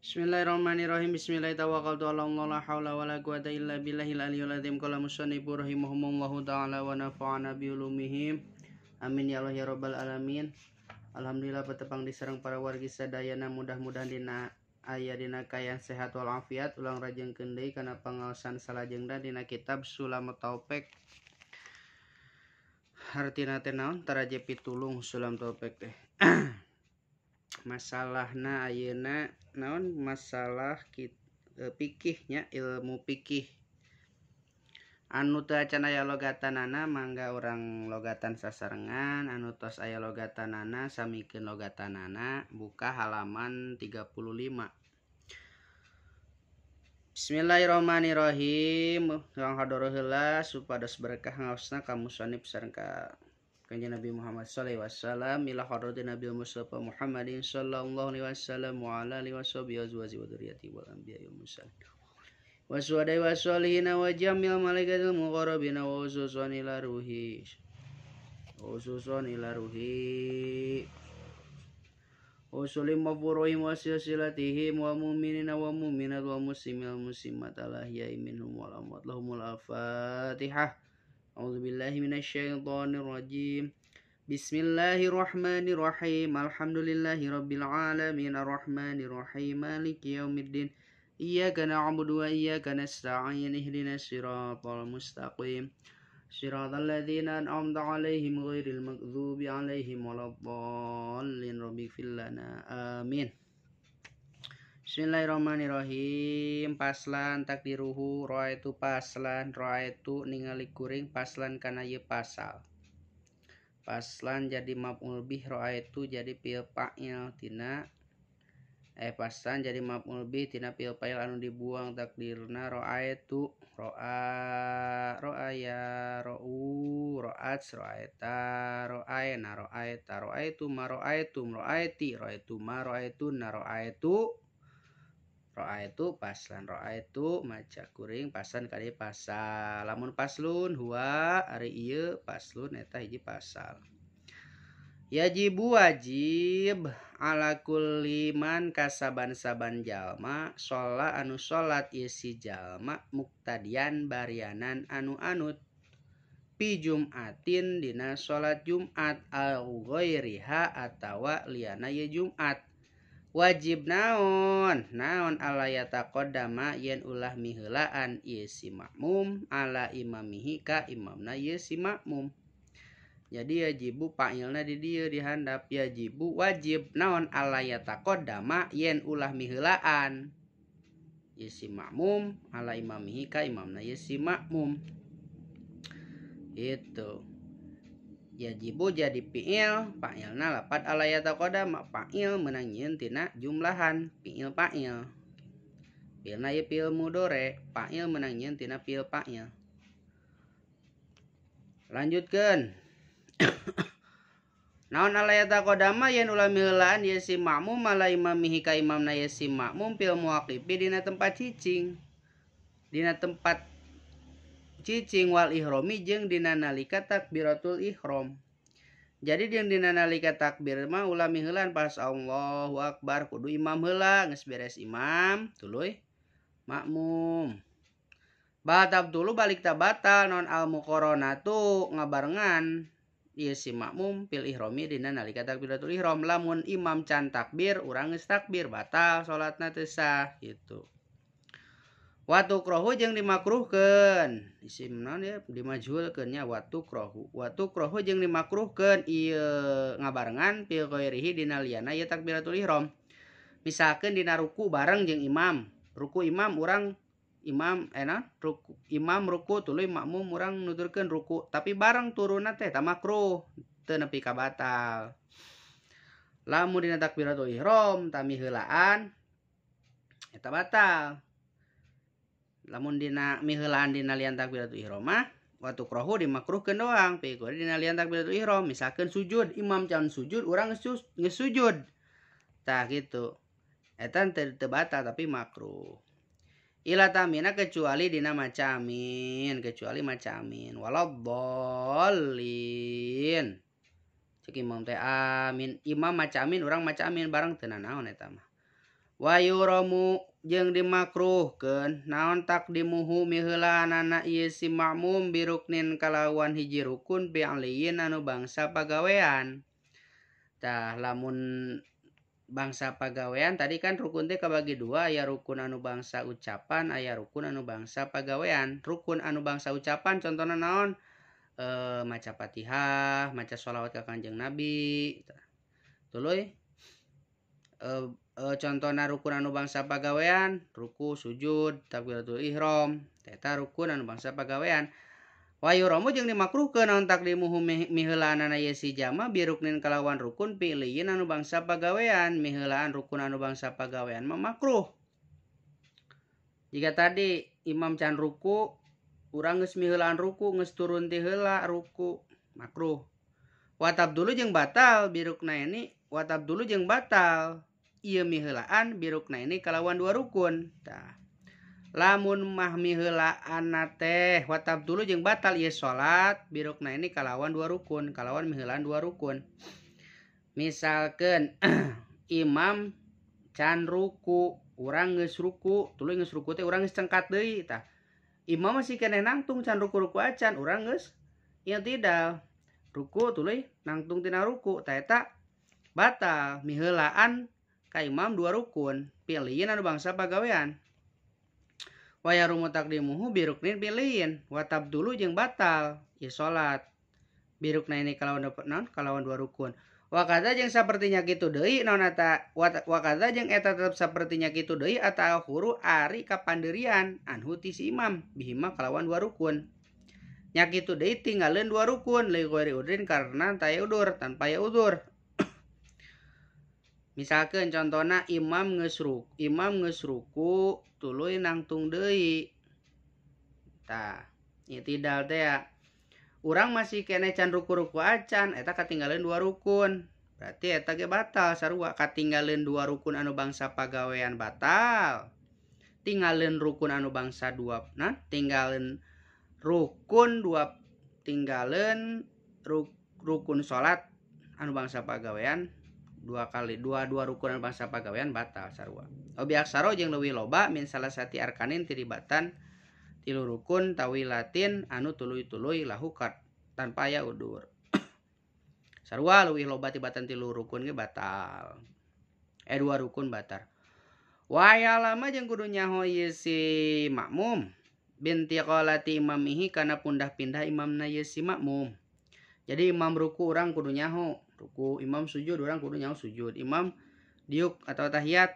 Bismillahirrahmanirrahim. Bismillahirrahmanirrahim. Tawakkaltu ala Allah la haula wala quwata illa billahil aliyyil azim. Qala musannifu rahimahumullahu taala wa nafa'ana bi ulumihim. Amin ya Allah ya rabbal alamin. Alhamdulillah petepang diserang para wargi sadayana, mudah-mudahan dina aya dina kaayaan sehat walafiat. Ulang rajengkeun deui kana pangaosan salajengna dina kitab Sulam Taufik. Hartina teh naon? Taraje pitulung Sulam Taufik teh. Masalahna ayeuna naon? Masalah pikihnya, ilmu pikih. Anu teu acan aya logatanana mangga urang logatan sasarengan, anu tos aya logatanana samikeun logatanana. Buka halaman 35. Bismillahirrahmanirrahim. Urang hadoro heula supados berkah ngaosna ka musannif sareng ka Kanjeng Nabi Muhammad sallallahu alaihi wasallam, ila hadratin Nabi Mustafa Muhammadin sallallahu alaihi wasallam wa ala alihi washabihi azwaji wa dzurriyyati wal anbiya'i wal mursalin wa syuhada'i wa sholihin wa jamil malaikatil muqarrabin wa khususan ila ruhi usulim wa furuhim wa silsilatihim wa mu'minina wa mu'minat wa muslimin wal muslimat alahya'i minhum wal amwat lahumul al-fatihah. A'udzubillahi minasyaitonirrajim. Bismillahirrahmanirrahim. Alhamdulillahirabbil alamin arrahmanirrahim maliki yaumiddin. Iyyaka na'budu wa iyyaka nasta'in ihdinas siratal mustaqim. Siratal ladzina an'amta 'alaihim ghairil maghdubi 'alaihim waladdallin. Rabbighfir lana. Amin. Bismillahirrahmanirrahim. Paslan takdiruhu roaitu paslan roaitu ningali kuring paslan kana ieu pasal. Paslan jadi maf'ul bih roaitu jadi fi'il fa'il tina paslan jadi maf'ul bih tina fi'il fa'il anu dibuang takdirna roaitu roa roaya ro'u ro'at roaeta roaena roaeta roaitu ma roaitum roaiti roaitu ma roaitun roaitu roaitu paslan roaitu maca kuring paslan kali pasal. Lamun paslun huwa ari ieu paslun eta hiji pasal. Yajibu wajib ala kulli man kasaban-saban jalma sholat anu sholat ieu si jalma muktadian barianan anu anut pi jumatin dina sholat Jumat au ghairiha atawa liana ieu Jumat. Wajib naon naon ala yataqaddama yen ulah miheulaan ieu si makmum ala imamihi ka imamna ieu si makmum. Jadi yajibu fa'ilna di dieu dihandap yajibu wajib naon ala yataqaddama yen ulah miheulaan ieu si makmum ala imamihi ka imamna ieu si makmum. Itu yajibu jadi fi'il fa'ilna lapat ala yataqaddama fa'il meunang nyieun tina jumlahan fi'il fa'il. Fi'ilna ieu fi'il mudhari, fa'il meunang nyieun tina fi'il fa'il. Lanjutkeun. Naon ala yataqaddama yen ulah miheulaan ieu si makmum ala imamihi ka imamna ieu si makmum fil muwaqifi dina tempat cicing. Dina tempat cicing wal ihromi jeung dina nalika takbiratul ihrom. Jadi jeung dina nalika takbir mah ulah miheulaan pas Allahu akbar kudu imam heula, geus beres imam tuluy makmum. Batab dulu balik ta batal non al muqaranatu ngabarengan ieu si makmum fil ihromi dina nalika takbiratul ihrom. Lamun imam can takbir urang geus takbir batal salatna teu sah gitu. Watukrohu jeung dimakruhkeun isim naon ya dimajhulkeun nya watukrohu watukrohu jeung dimakruhkeun ieu ngabarengan fil ghairihi dina liyana ieu takbiratul ihram. Misalkeun dina ruku bareng jeung imam, ruku imam urang imam ruku imam ruku tuluy makmum urang nuturkeun ruku tapi bareng turunna teh ta makruh teu nepi ka batal. Lamun dina takbiratul ihram tami heulaan eta batal. Lamun dina miheulaan dina lian takbiratul ihram mah watukrohu dimakruhkeun doang pikeun dina lian takbiratul ihram. Misalkeun sujud imam can sujud urang geus sujud tah kitu eta teu batal tapi makruh. Ila tamina kecuali dina maca amin, kecuali maca amin waladdallin. Cek imam teh amin, imam maca amin urang maca amin bareng teu nanaon eta mah. Wa yuramu jeung dimakruhkeun naon takdimuhu miheulaanana ieu si makmum biruknin kalawan hiji rukun fi'liyin anu bangsa pagawean. Tah lamun bangsa pagawean tadi kan rukun teh kabagi dua, aya rukun anu bangsa ucapan, aya rukun anu bangsa pagawean. Rukun anu bangsa ucapan contohna naon? Maca Fatihah, maca sholawat ka Kanjeng Nabi. Tuluy contohna rukun anu bangsa pagawean, ruku, sujud, takbiratul ihram, eta rukun anu bangsa pagawean. Wa yuramu jeung dimakruhkeun naon takdimuhu miheulaanana ieu si jama biruknin kalawan rukun fi'liyin anu bangsa pagawean, miheulaan rukun anu bangsa pagawean mah makruh. Jika tadi imam can ruku, urang geus miheulaan ruku, geus turun ti heula ruku, makruh. Watab dulu jeung batal birukna ini, watab dulu jeung batal ieu miheulaan birukna ini kalawan dua rukun. Tah lamun mah miheulaanna teh watab dulu jeung batal ieu salat birukna ini kalawan dua rukun, kalawan miheulaan dua rukun. Misalkeun imam can ruku, urang geus ruku, tuluy geus ruku teh urang geus cengkat deui. Tah imam masih keneh nangtung can ruku-ruku acan, urang geus i'tidal ruku tuluy nangtung tina ruku, tah eta batal miheulaan ka imam dua rukun pilihin anu bangsa pagawean. Wa yarumu takdimuhu biruknin pilihin watab dulu jeung batal ieu salat birukna ini kalawan naon kalawan dua rukun. Wa kadza jeung sapertinya kitu deui naon eta wa kadza jeung eta tetep sapertinya kitu deui ataakhuru ari kapandirian anhu ti si imam bihima kalawan dua rukun. Nya kitu deui tinggaleun dua rukun li ghairi udrin karena taya udur tanpa ya udur. Misalkeun contohna imam geus ruku tuluy nangtung deui. Tah, i'tidal teh ya. Urang masih keneh can ruku-ruku acan, eta katinggaleun dua rukun. Berarti eta ge batal sarua, katinggaleun dua rukun anu bangsa pagawean batal. Tinggaleun rukun anu bangsa dua, nah tinggaleun rukun dua, tinggaleun rukun salat anu bangsa pagawean dua kali dua rukun anu bangsa pagawean batal sarua. Obi aksaro jeung leuwih loba min salasati arkanin tiribatan tilu rukun tawilatin anu tuluy-tuluy lahukat tanpa aya udur. Sarua leuwih loba tibatan tilu rukun ge batal. Dua rukun batal. Wa lama jeung kudu nyaho ieu si makmum binti qalati imamihi kana pundah-pindah imamna ieu si makmum. Jadi imam ruku urang kudu nyaho ruku, imam sujud urang kudu nyaho sujud, imam diuk atau tahiyat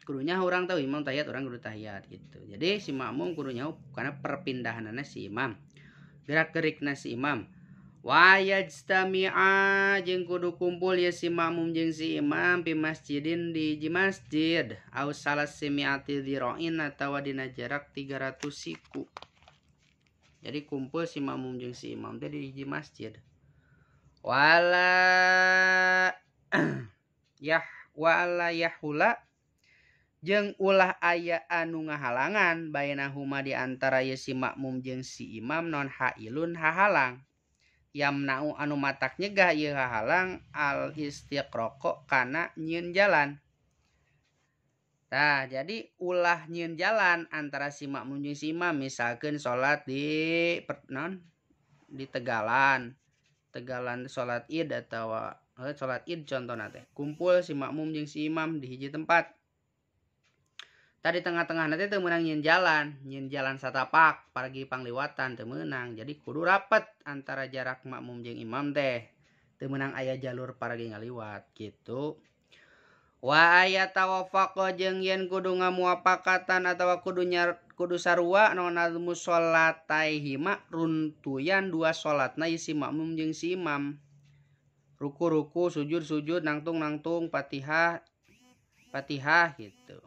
kudu nyaho urang tahu imam tahiyat urang kudu tahiyat gitu. Jadi si makmum kudu nyaho karena perpindahanana si imam, gerak-gerikna si imam. Wa yajtami'a jeung kudu kumpul ya si makmum jeung si imam pi masjidin di hiji masjid au salasimiati dzira'in atawa dina jarak 300 siku. Jadi kumpul si makmum jeung si imam teh di hiji masjid. Wala yah wala yahula jeung ulah aya anu ngahalangan bainahuma di antara ye si makmum jeung si imam non hailun hahalang. Yamna'u anu matak nyegah ieu hahalang al istiqraqo kana nyieun jalan. Tah, jadi ulah nyieun jalan antara si makmum jeung si imam, misalkeun salat di non di Tegalan. Tegalan salat Id atawa salat Id contohna teh. Kumpul si makmum jeung si imam di hiji tempat. Tadi tengah-tengah nanti teu meunang nyieun jalan satapak pargi pangliwatan teu meunang. Jadi kudu rapet antara jarak makmum jeung imam teh. Teu meunang aya jalur pargi ngaliwat gitu. Wa aya tawafaqa jeung yen kudu ngamuapakatan atawa kudu sarua naon musholataihima runtuyan dua salatna si makmum jeung si imam. Ruku-ruku, sujud-sujud, nangtung-nangtung, Fatihah Fatihah gitu.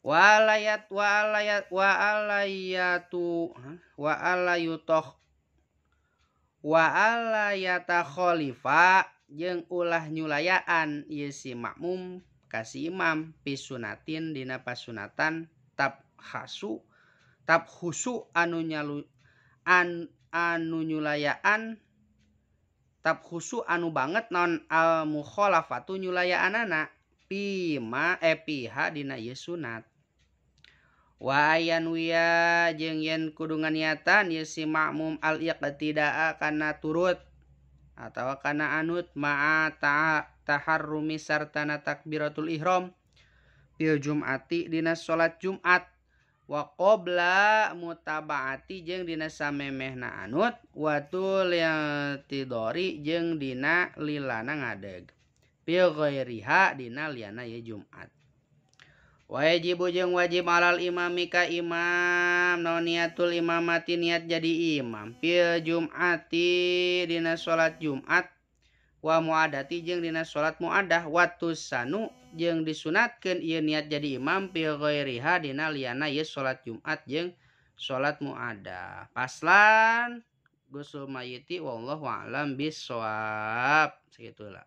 Walayat walayat walayatu walayutoh walayata khalifa jeung ulah nyulayaan ieu si makmum ka si imam pisunatin dina pasunatan tab khasu tab khusu anu nyalu an, anu nyulayaan tab khusu anu banget non al mukhalafatu nyulayaanana. Pima piha dina ieu sunat. Wa ayan wiya jeung yen kudu nganiatan ieu si makmum al iqtidaa kana turut atawa kana anut ma'a taharrumi sartana takbiratul ihram fil jum'ati dina salat Jumat wa qabla mutabaati jeung dina samemehna anut wa tuliyatidori jeung dina lilana ngadeg fil ghairiha dina liyana ye Jumat. Wajibu jeung wajib alal imami ka imam no niatul imamati niat jadi imam fil jum'ati dina salat Jumat wa muadati jeung dina salat muadah wa tusanu jeung disunatkeun ieu niat jadi imam fil ghairiha dina liyana ieu salat Jumat jeung salat muadah. Paslan gusul mayiti wallahu a'lam bissawab. Segitulah.